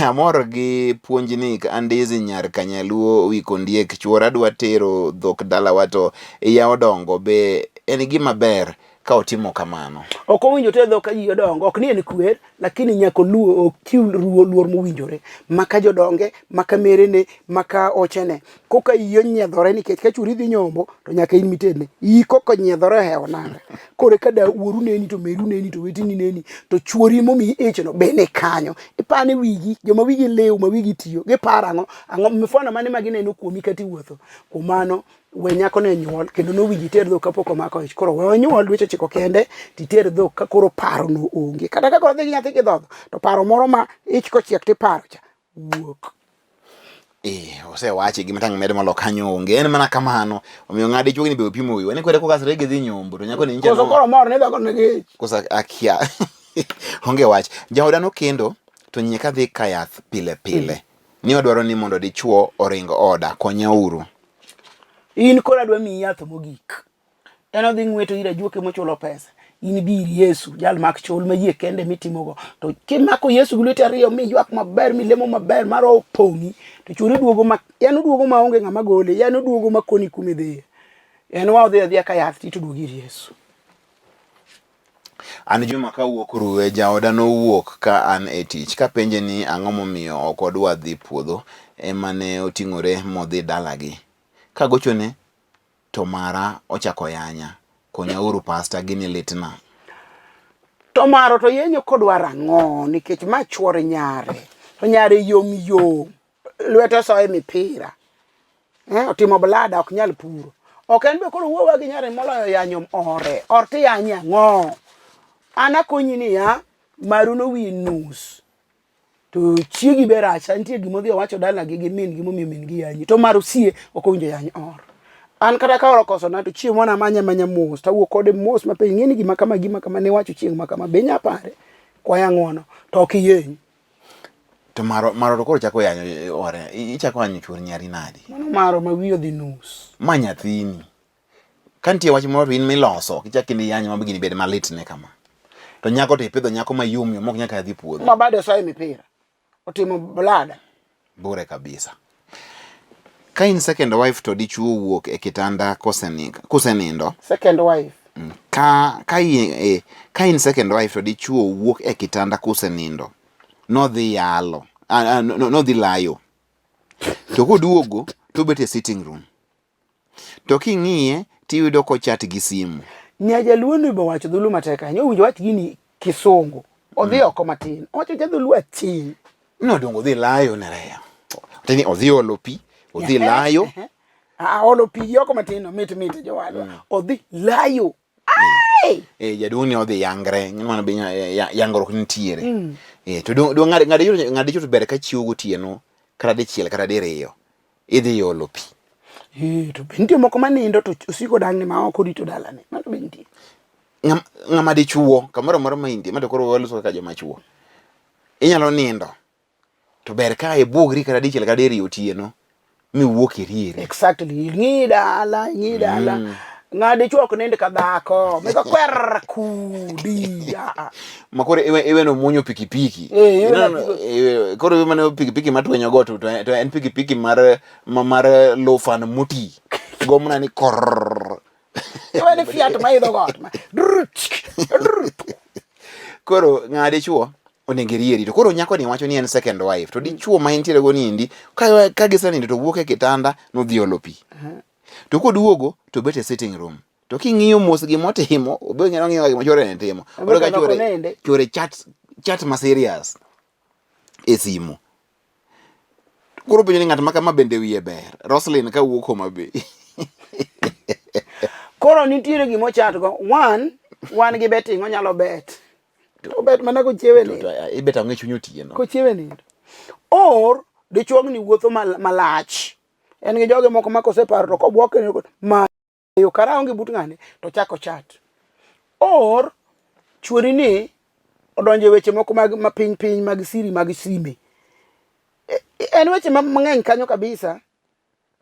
Amor gi puonjni Andizi nyar Kanyaluo wi Kondiek chuora dwa tero dhok dalawa to iya odongo be en gima ber ka otimo kamano. Ok owinjo ter dhok ka ji odongo, ok ni en kwer, lakini nyaka oluor ochiw luor mowinjore. Maka jodonge, maka merene, maka ochene. Koka iyi onyiedhore nikech ka chwori dhi nyombo to nyaka in mitedne. Iyi koka onyiedhore ohewo nanga. Koro ka da wuoru neni to meru neni to weteni neni to chwori momiyi ichno be ni kanyo. Ipani wigi, joma wigi liw ma wigi tiyo, giparo ang'o? Ang'o mifano mane ma gineno kuomi kata iwuotho? Kuom mano we nyako ne nyuol kendo nowinjo iter dhok kapok omako ich. Koro we onyuol dweche ochiko kende titer dhok ka koro paro no onge. Kata ka koro dhi gi nyathi kidhodho to paro moro ma ich kochiek tiparo cha wuok. Eh, osewachi gima tang' med molo kanyo onge. En mana kamano. Omiyo ng'adi chuogni be opimo wiwa. Ni kwede kokasre gidhi nyombo to nyako ni nyicha. Koso koro mor ni dhako nigi ich. Koso akia. Onge wach. Jaoda nokendo to nyaka dhi ka yath pile pile. Ni odwaro ni mondo dichuo oring oda. Konya uru. In koro adwa miyi yath mogik. En odhi ng'weto ir ajuoke mochulo pesa. In bi ir Yesu, jal mak chul ma yie kende mitimogo. To kimako Yesu gi lweti ariyo miywak maber, milemo maber ma roho opong'i, to chwori duogo ma en oduogo ma onge ng'ama gole, en oduogo ma koni kuma idhiye. En wa odhi adhiya ka yath to duogo ir Yesu. An Juma kawuok Ruwe, jaoda nowuok ka an e tich. Kapenje ni ang'o momiyo ok odwa dhi puodho, ema ne oting'ore modhi dalagi. Kagochone to mara ochako yanya. Konyauru pasta, gini litna. To maro to yenyo kodwaro ang'o nikech ma chuor nyare. To nyare yom yom. Lwete soye mipira. Eh, otimo blada ok nyal puro. Ok en be koro wuowa gi nyare moloyo yanyo ore. Or tiyanye ang'o? An akonyi niya, maru nowi nus. To chiegi be rach, nitie gima odhi owacho dalagi gi min gi momiyo min gi yanyi. To mar osie ok owinjo yany or. An kata ka or okosona to chieng' moro amanye amanya mos, to awuo kode mos mapenj ing'e ni gima kama gima kama ne iwacho chieng' ma kama be inya pare? Kwaya ng'uono to ok iyeny. To maro maro to koro chako yanyo eh, ore. Ichako yanyo chuor nyari nadi? Mano maro ma wiye odhi nus. Ma nyathini. Ka nitie wach moro to in miloso, ok ichak kendo iyanye ma gini bed malit ne kama. To nyako to ipidho nyako mayom yom mok nyaka dhi puodho. Ma bade soye mipira. Otimo blada. Bure kabisa. Ka in second wife to dichuo wuok e kitanda kosenindo. Second wife. Mm. Ka ka in, eh, ka in second wife to dichuo wuok e kitanda kosenindo. Nodhi yalo. Ah, ah, nodhi layo. To koduogo to obet e sitting room. To king'iye tiyudo kochat gi simu. Nyajaluo ni be owacho dholuo matek ahinya. Owinjo wach gini kisungu. Odhi oko matin. Owacho cha dholuo aching'. Nodongo odhi layo nereya. Tini odhi olo pi, odhi layo. Ah, olo pi gi oko matin no mit mit jowadwa. Odhi layo. Ai! Eh, jaduong' ni odhi yangre, ng'ano be yangruok nitiere. Eh, to dong ng'ad ng'ad dichuo to ber ka chiewo gotieno kata dichiel kata diriyo. Idhi olo pi. Eh, to be nitie moko manindo to osiko dang'ni ma ok orito dalane. Mano be nitie. Ng'ama dichuo kamoro amora ma intie, ma to koro waloso kaka joma chuo. Inyalo nindo to ber ka ibuogri kata dichiel kata diriyo otieno miwuok irieri. Exactly. Ing'i dala, ing'i dala. Ng'a dichuo ok nind ka dhako. Miko kwer kudi. Ah, ah. Ma koro iwe iweno muonyo pikipiki. Eh, iwe Ineno, eh, koro iwe mana pikipiki matwenyo go to to en pikipiki mar mar lufan moti. Go mana ni korr. Iwe ni Fiat ma idho got. ma- Drr, tsk, drr. Koro ng'a dichuo onego irieri to koro nyako ni wacho ni en second wife to dichuo ma entiere go niendi ka ka gisenindo to wuok e kitanda nodhi olo pi. To koduogo to bet e sitting room. To king'iyo mos gima otimo, obe ng'eyo ng'iyo gima chwore ne timo. Obe Oyudo ka kendo chwore konende. chwore chat chat ma serious e simu. Koro penjo ni ng'at ma kama bende wiye ber. Roslyn ka wuok Homa Bay. Koro nitiere gima ochatgo. One, wan gi betting onyalo bet. To bet mana kochiewe To- nindo. to, eh, Ibet ang'o e chuny otieno. Kochiewe nindo. Or dichuogni wuotho malach. En gi joge moko ma koseparo to kobwok ma yo kara onge but ng'ane to chako chat. Or chuori ni odonjo e weche moko mag mapiny piny mag siri mag sime. En weche mang'eny kanyo kabisa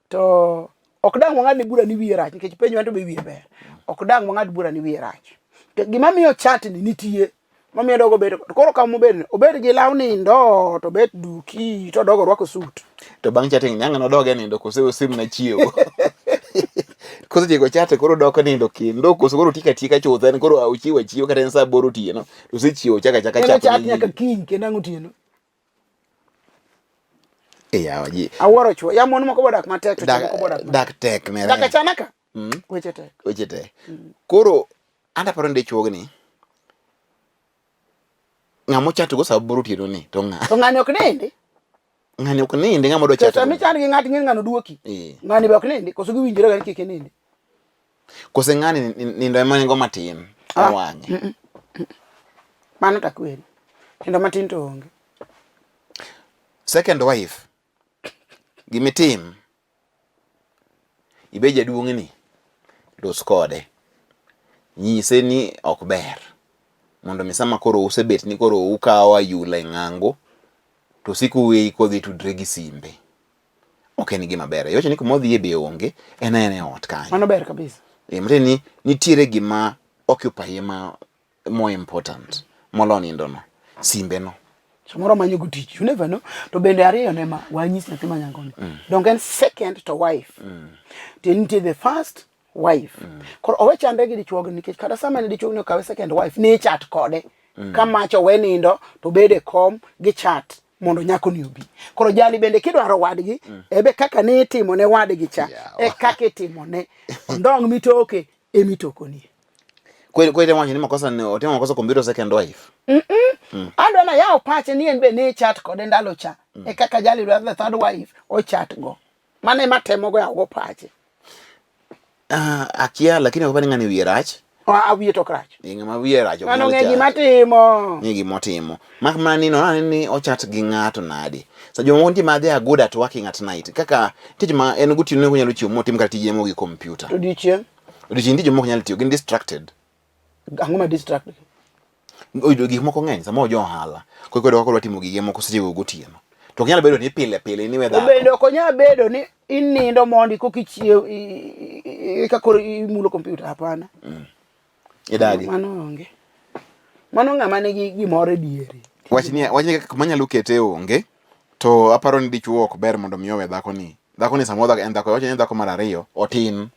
to ok dang' wang'ad ne bura ni wiye rach nikech penjo en to be wiye ber. Ok dang' wang'ad bura ni wiye rach. Gima miyo chat ni nitie mamiyo dogo bedo koro kama obed ni obed gi law nindo to obet duki to dogo rwako suit. To bang' chatting ni ang' nodog e nindo kose osim na chiewo. Kosetieko chat koro dok nindo kendo koso koro otieko atieka chuth en koro ochiewo achiewa kata en saa aboro otieno to osechiewo ochako achaka En chat chat ne nyaka ji. kiny kendo ang' otieno. E yawa ji. Awuoro chuo. Ya mon moko bodak matek to chuo Dak, moko bodak matek. dak tek ne. Dak achana ka. Weche tek. Weche tek. Koro an aparo ni dichuogni ng'ama ochato go saa aboro otieno ni to ng'a? To ng'ani ok nindi. Ng'ani ok nindi ng'ama odwa To chato. sama ichan gi ng'ato ing'e ni ng'ano duoki. Eh. Ng'ani be ok nindi koso giwinjore ga ni kik inindi. Kose ng'ani nindo ema nigo matin e Ah. wang'e. Mano to akweri. Nindo matin to onge. Second wife gimitim ibed jaduong'ni los kode nyise ni ok ber mondo mi sama koro usebet ni koro ukawo ayula e ng'ango to sik uweyi kodhi tudre gi simbe ok en gima ber iwacho ni kuma odhiye be onge en aena e ot kanyo Mano ber kabisa. E, matiende ni nitiere gima occupy ma more important molo nindo no simbe no Samoro manyo go tich, you never know. To bende ariyo ne ma wanyis nyathi ma nyangoni. Donge en second to wife. To nitie the first wife. Koro owe chandre gi dichuogni nikech kata sama ne dichuogni okawe second wife ne chat kode. Ka macha owe nindo to obed e kom gi chat mondo nyako ni obi. Koro jali bende kidwaro wadgi ebe kaka ne itimo ne wadgi cha Yawa. e kaka itimo ne ondong mitoke e mitokoni. Kweli kweli wacho ni makosa ne otimo makosa kuom biro second wife. Adwa na yawo pache ni en be ne chat kode ndalo cha. E kaka jali dwaro the third wife ochat go. Mano ema temo go yawo go pache. Ah, akia lakini ok ni ng'ani wiye rach. Ah, wiye to ok rach. Eh, ng'ama wiye rach ok Ng'ano nyal ng'e chat. gima timo. Ng'e gima otimo. Mak mana ni nonane ni ochat gi ng'ato nade. Sa jomoko nitie ma they are good at working at night. Kaka nitie joma en gotieno ne onyalo chiewo motim kata tije moko gi computer. To odiochieng' Odiochieng' nitie jomoko nyalo tiyo, gin distracted. ang'o ma distract? Oyudo gik moko ng'eny, samoro jo ohala. Koro iyudo kaka odwa timo gige moko seche go gotieno. To ok nyal bedo ni pile pile ni we To dhako. bende ok onyal bedo ni inindo mondi koka ichiew eka koro imulo computer hapana. Idagi. Mano onge. Mano ng'ama nigi gimoro e diere. Wachni wachni kaka kuma nyalo kete onge. To aparo ni dichuo ok ber mondo mi owe dhako ni. Dhako ni samoro en dhako, wacho ni en dhako mar ariyo, otin.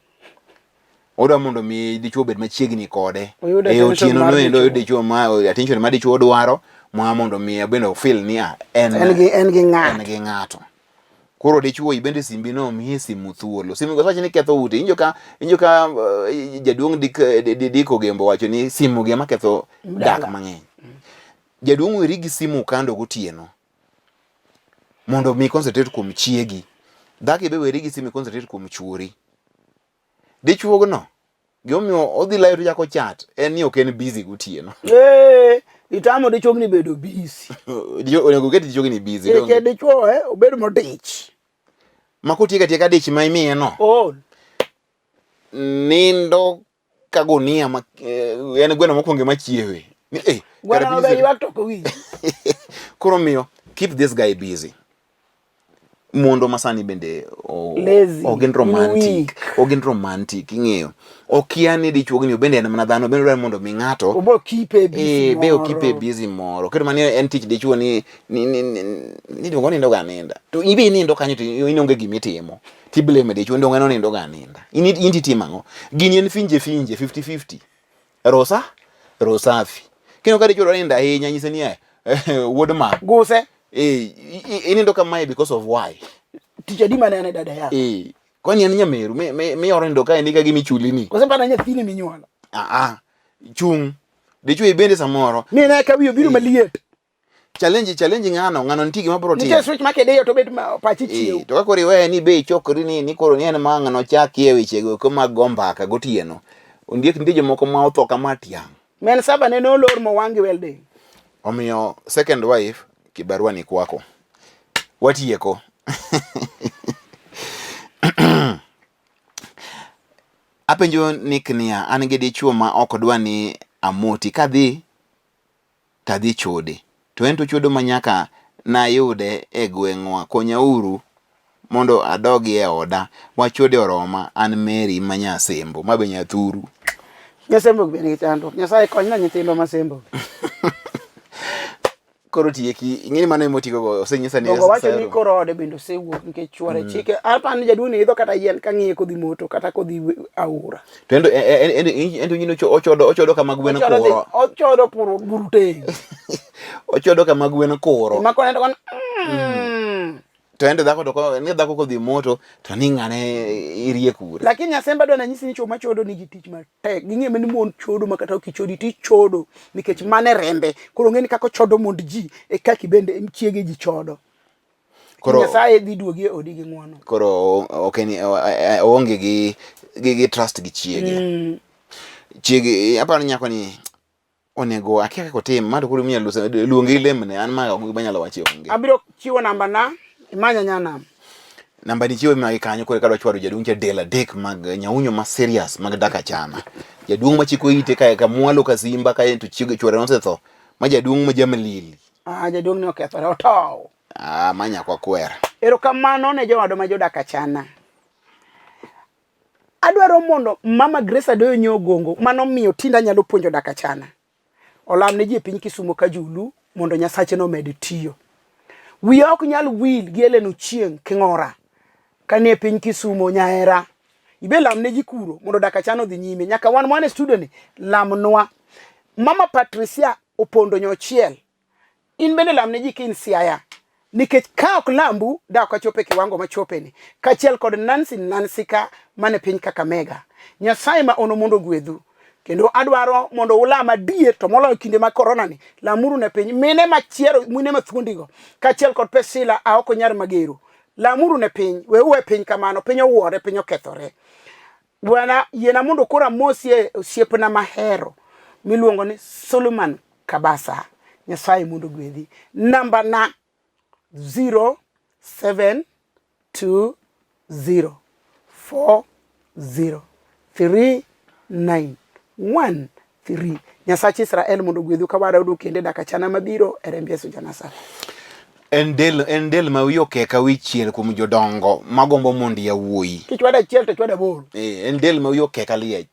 Odwa mondo mi dichuo obed machiegni kode. Oyud E attention otieno mar no endo oyud dichuo. dichuo ma attention ma dichuo dwaro ma mondo mi bende ofeel ni ah, en En gi en gi en ng'ato. gi ng'ato. Koro dichuo ibende simbi no miye simu thuolo. Simu go wacho ni ketho ute. Injo ka injo ka jaduong' dik dik Ogembo wacho ni simu gi ema ketho dak Dala. mang'eny. Jaduong' weri gi simu kando gotieno mondo mi concentrate kuom chiegi. Dhako be weri gi simu concentrate kuom chuori. Dichuogno gimomiyo odhi layo to ochako chat en ni ok en busy gotieno. Eh, itamo dichuogni bedo busy. Onego oket dichuogni busy. Kik dichuo eh, obed modich. Ma kotieko atieka dich ma imiye no. Ool. Nindo ka gunia ma en gweno mokwongo ema chiewe. Ni eh, Gweno kara no be busy. ywak to ok owinj. Koro omiyo keep this guy busy. Mondo masani bende Lazy, ok gin romantic, weak. ok gin romantic ing'eyo. Okia ni dichuogni bende en mana dhano, bende odwaro mondo mi ng'ato Obo keep e busy eh, be okipe moro. busy moro. Kendo mani en tich dichuo ni ni ni ni ni dongo nindo ga aninda. To in be inindo kanyo to in onge gima itimo. Ti blame dichuo ni donge nonindo ga aninda. In in titimo ang'o? Gini en finje finje 50 50. Rosa Rosafi. Kendo ka dichuo dwa nindo ahinya nyise ni eh, wuod ma. Guse. Eh, inindo kamae because of why? Tich adi mane an e dada yako? Eh, kwani en nyameru mioro nindo kae ni ka gima ichuli ni. Koso pana nyathini minyuolo? Ah ah. Chung. Dichuo ibende samoro. Mine ka wiye obiro maliet. Challenge challenge ng'ano ng'ano nitie gima biro Nitie timo. switch ma kidiyo to bet ma pachi chiew. Eh, to ka koro iweye ni be ichokri ni ni koro ni en ma ng'ano chakie wechego eko mag go mbaka gotieno. Ondiek nitie jomoko ma otho kama tiang'. Men saba ne nolor mowang' gi welding. Omiyo second wife kibarua ni kwako. Watieko. Apenjo Nick niya, an gi dichuo ma ok dwa ni amoti kadhi tadhi chode. To en to ochodo ma nyaka nayude e gweng'wa. Konyauru mondo adogi e oda. Wach chode oroma, an Mary ma Nyasembo, ma be nyathuru. Nyasembo be nigi chandruok. Nyasaye konyna nyithindwa ma Sembo. Koro tieki, ing'e ni mano ema otigo go, osenyisa ni Dongo wacho ni koro ode bende osewuok nikech chuore mm. chike. Apani ni jaduong' ni idho kata yien ka ng'iye kodhi moto kata kodhi aora. To endo endo endo nyino ochodo ochodo kama gwen kuro. Ochodo puro buru teng. Ochodo kama gwen kuro. Ma kone to kon. Mm. To endo dhako to ni dhako kodhi moto to ni ng'ane irie kure. Lakini Nyasemba dwa nanyisi ni chwo machodo nigi tich matek. Ging'e ni mon chodo ma kata ok ichodi to ichodo nikech mane rembe. Koro ng'e ni kaka ochodo mond ji e kaka bende chiege ji chodo. Koro Nyasaye dhi duogi e odi gi ng'wono. Koro ok en oonge gi gi trust gi chiege. Mm. Chiege aparo ni nyako ni onego akia kaka otim ma to koro miya lusa luongi ilemne an ma ok gima anyalo wacho onge. Abiro chiwo namba na imanya nyanam. Namba ni chiwo magi kanyo koro kadwa chwado jaduong' cha del adek mag nyaunyo ma serious mag dak achana. Jaduong' ma chiko ite kae ka mwalo ka simba kae to chiege chwore nosetho ma jaduong' ma jamlili. Ah, jaduong' ni okethore otow. Ah, ma nyakwa kwer. Erokamano ne jowadwa ma jodak achana. Adwaro mondo Mama Grace Adoyo Nyogongo mano miyo tinde anyalo puonjo dak achana. Olam ne ji e piny Kisumo ka Julu mondo Nyasache nomed tiyo. Wiya ok nyal wil gi Ellen Ochieng' King'ora kanie piny Kisumo nyahera. Ibe lam ne ji kuro mondo dak achana odhi nyime. Nyaka wan mwan e studio ni lamnwa. Mama Patricia Opondo Nyochiel In bende lam ne ji ka in Siaya, nikech ka ok lambu da ok achopo e kiwango machopeni, kaachiel kod Nancy Nansika man e piny Kakamega. Nyasaye ma ono mondo ogwedhu. Kendo adwaro mondo ulam adier, to moloyo kinde mag korona ni, lamuru ne piny. Mine machiero, mine mathuondigo, kaachiel kod Priscilla Aoko Nyar Magero, lamuru ne piny, we uwe piny kamano, piny owuore, piny okethore. Bwana, yiena mondo koro amosie osiepna mahero miluongo ni Suleiman Kabasa. Nyasaye mondo ogwedhi. Namba na 0720403913. Nyasach Israel mondo ogwedhu ka wada udu kende dakika chana mabiro e remb Yesu ja Nazareth. En del, en del ma wiye okeka wichiel kuom jodongo magombo mondo yawuoyi. Kichwada achiel to chwada aboro. Eh, en del ma wiye okeka liech.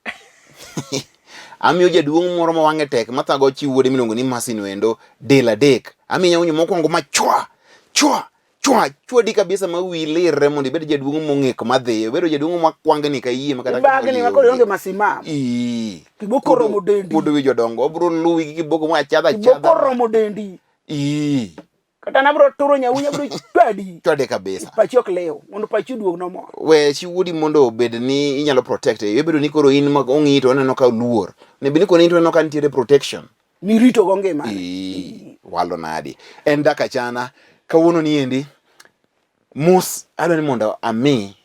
Amiyo jaduong' moro ma wang'e tek mathago chi wuode miluongo ni Mercy Nwendo del adek. Amiyo nyaunyo mokwongo ma chwa chwa chwa chwadi kabisa ma wiyi lirre mondo ibed jaduong' mong'e kuma dhiye. Obedo jaduong' ma kwangni ka yie ma kata Ibagni ma koro ionge masimam. Ii. Kiboko romo dendi. Kuodo wi jodongo. Obiro luwi gi kiboko ma achadha achadha. Kiboko romo dendi. Ii. Kata nabro turo nyawunya bro chwadi. Chwade kabisa. Pachi ok lew mondo pachi oduog nomor. We chi wuodi mondo obed ni inyalo protect. Ibedo ni koro in ma ong'i to oneno ka oluor. Ne bed ni koro in to oneno ka nitiere protection. Mirito go ngima. Ii, walo nadi. En dak achana kawuono ni endi mos adwa ni mondo ami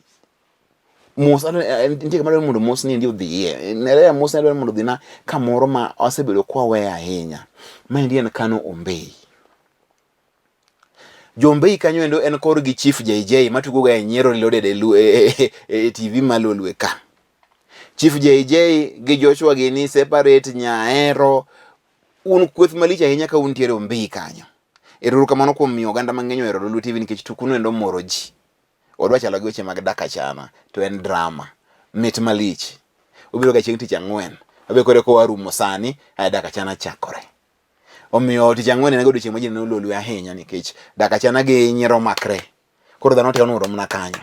mos adwa eh, nitie kama adwa ni mondo mos ni endi odhiye. Nerea mos ni adwa ni mondo odhina kamoro ma wasebedo kwaweyo ahinya. Maendi en Kano Ombei. Jombei kanyo endo en kor gi Chief JJ matugo ga e nyiero reloaded e, e, e, e, e TV malolwe ka. Chief JJ gi Joshua gini separate nyaero un kweth malich ahinya ka untiere Ombei kanyo. Ero kamano kuom miyo oganda mang'eny ohero Lolwe TV nikech tukuno endo moro ji. Wadwa chalo gi weche mag dak achana to en drama. Mit malich. Obiro ga chieng' tich ang'wen. Wabe kore kowa rumo sani, ae dak achana chakore. Omiyo tich ang'wen en odiochieng' ma ji neno Lolwe ahinya nikech dak achana gi nyiero makre. Koro dhano te onworo mana kanyo.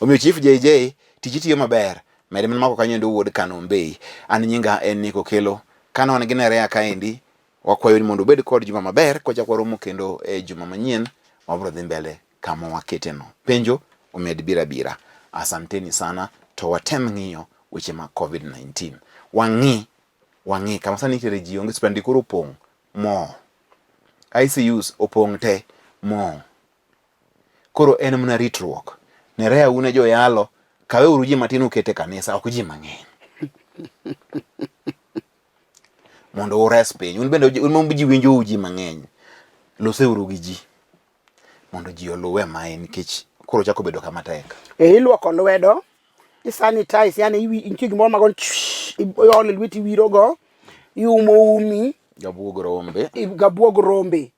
Omiyo Chief JJ, tich itiyo maber. Med mana mako kanyo endo wuod Kano Ombei. An nyinga en Nick Okello. Kane wan gi Nerea kaendi, wakwayo ni mondo ubed kod juma maber kochak waromo kendo e juma manyien wabro dhi mbele kama waketeno. Penjo omed bira bira. Asanteni sana to watem ng'iyo weche mag COVID-19. Wang'i wang'i kama sani itere ji onge osiptande koro opong' moo. ICUs opong' te moo. Koro en mana ritruok. Nerea un e joyalo, kaweuru ji matin uket e kanisa, ok ji mang'eny. Mondo ures piny. Un bende un ma ji winjou ji mang'eny. Loseuru gi ji mondo ji oluwe mae nikech koro chako bedo kama tek. E iluoko lwedo, i sanitize, yani nitie gimoro mago iolo e lweti iwirogo, iumo umi. Gabuog rombe. Gabuog rombe.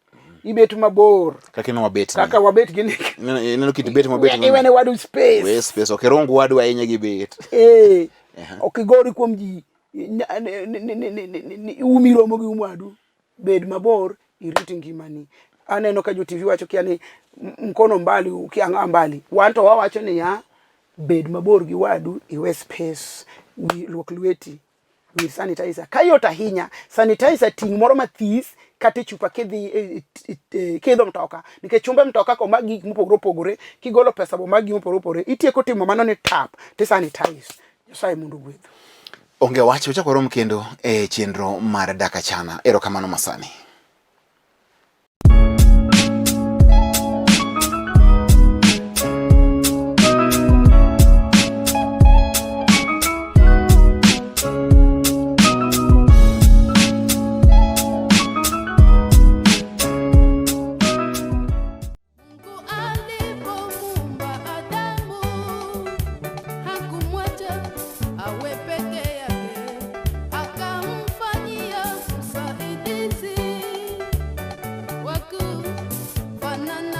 Ibet mabor. Kaka ineno wabet ni. Kaka wabet gi Nick. Ineno kit bet mwabet go. Iwene wadu space. We space. Ok irung wadu ahinya gi bet. Eh. Ok igori kuom ji. Umi romo gi umwadu, bed mabor, irit ngimani. Aneno ka jo TV wacho kia ni mkono mbali, ukiang'a mbali. Wan to wawacho niya, bed mabor gi wadu, iwe space, luok lweti, wir sanitizer. Ka yot ahinya, sanitizer ting' moro mathis kata e chupa kidhi kiidho mtoka nikech chumbe mtoka ko mag gik mopogore opogore kigolo pesa bo mag gik mopogore opogore itieko timo mano ni tap ti sanitize. Nyasaye mondo ogwedhu. Onge wach, wachak warom kendo e chenro mar Dak Achana. Erokamano masani. Mungu alipomuumba Adamu hakumwacha awe peke.